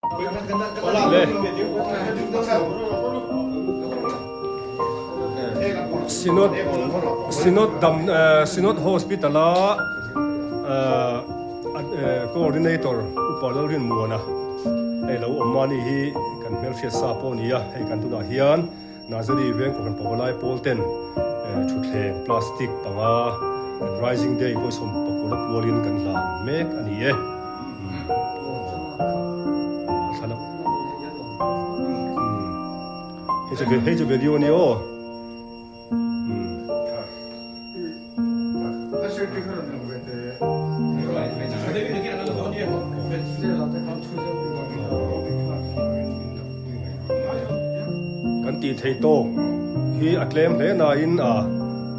Le. Synod Synod dam Synod Hospital a Coordinator Upa Lalrinmuana hei lo awm mahni hi kan hmelhriat sa pawh a ni a, hei kan tunah hian Nazari veng kohhran pavalai pawl ten thutthleng plastic panga kan Rising Day vawisawm pakua pualin kan hlan mek a ni e. Hei chu video a ni aw. Kan tih theih tawk hi a tlem hle nain a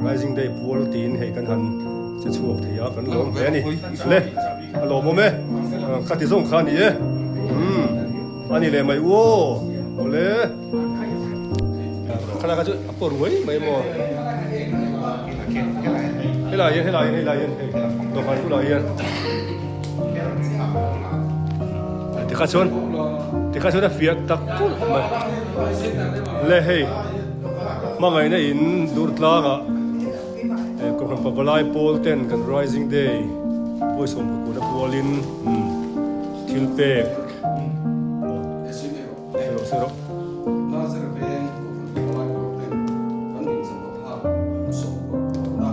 Rising Day pual tiin hei kan han che chhuak thei a, kan lawm hle a ni. Le, a lawmawm e, khati zawng kha a ni e. A ni leh mai u aw, awle. Khala kha chu a pawr ruai mai maw? Helai hian helai hian helai hian hei dawhkan bulah hian tikha chuan tikha chuan a fiah tak kulh mai le hei hmangaihna in dur tlangah kohhran pavalai pawl ten kan rising day vawisawm pakua pualin thil pek Nazar veng Kohhran Pavalai Pawl ten kan inzamah phak an sawm pawh pawhna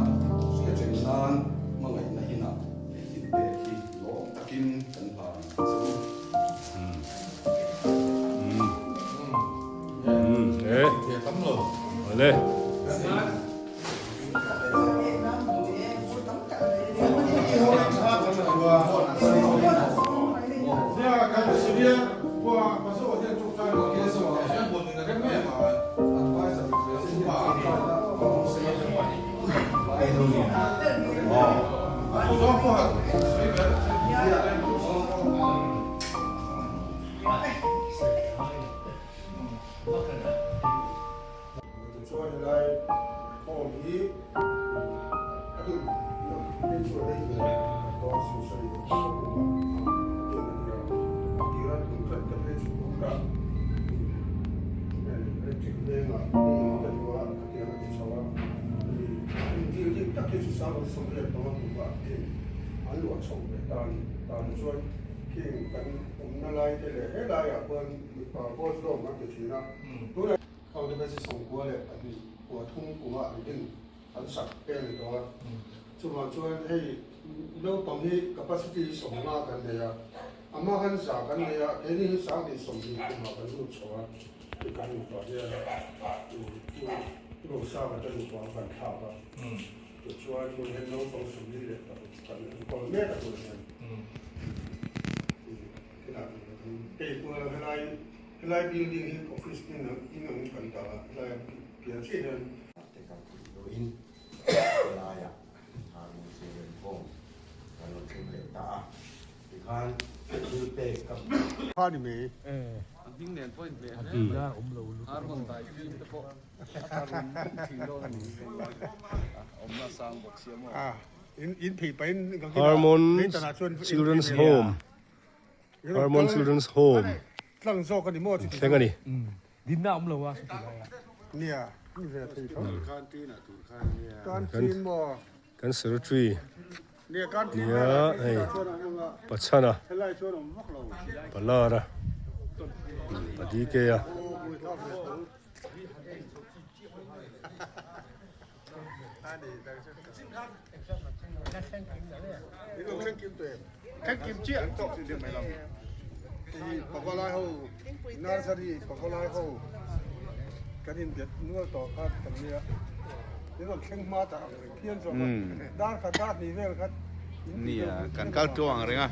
hriat reng nan hmangaihna inah hei thil pek hi lawm takin kan hlan ang che u. Tichuan helai home hi a din phei chuan hei hi a suicide a kum a a din a nia. A tira tun khat te phei chu ka electric vengah mi in ka duh a khatiang a ti chho a. Hei building tak hi chu 1985 kuma a din an luah chho ve ta a ni. Tah chuan khing kan awmna lai te leh helaiah khuan mipa boys dorm an ti thin a. Tunah Khang te basic 92 kua thum kuma an din an sak te a ni tawh a. Chuvang chuan hei naupang hi capacity hi 50 kan nei a, ama khan 100 kan nei a, keini hi 2020 kumah kan lut chho a, tih kan nupa hian Rosanga te nupa an kan thlak a. Tichuan tun hian naupang 46 kan enkawl mek a tun hian. Helai helai building hi office in ang in ang kan dah a helai piah chiah hian. Te kan khawih hnuin helaiah Harmon Children Home kan rawn thleng leh ta a, tikhan thil pek ka. Kha ni mai. A hming nen pawh inhmeh hle mai. Harmon dai fim te pawh a tha rum rum thin dawn a ni. Awmna sang bawk sia maw. Harmon Children's Home Harmon Children's Home thleng a ni. Kan secretary nia hei Pachhana Palara Padikea. Nia kan kal tluang reng a.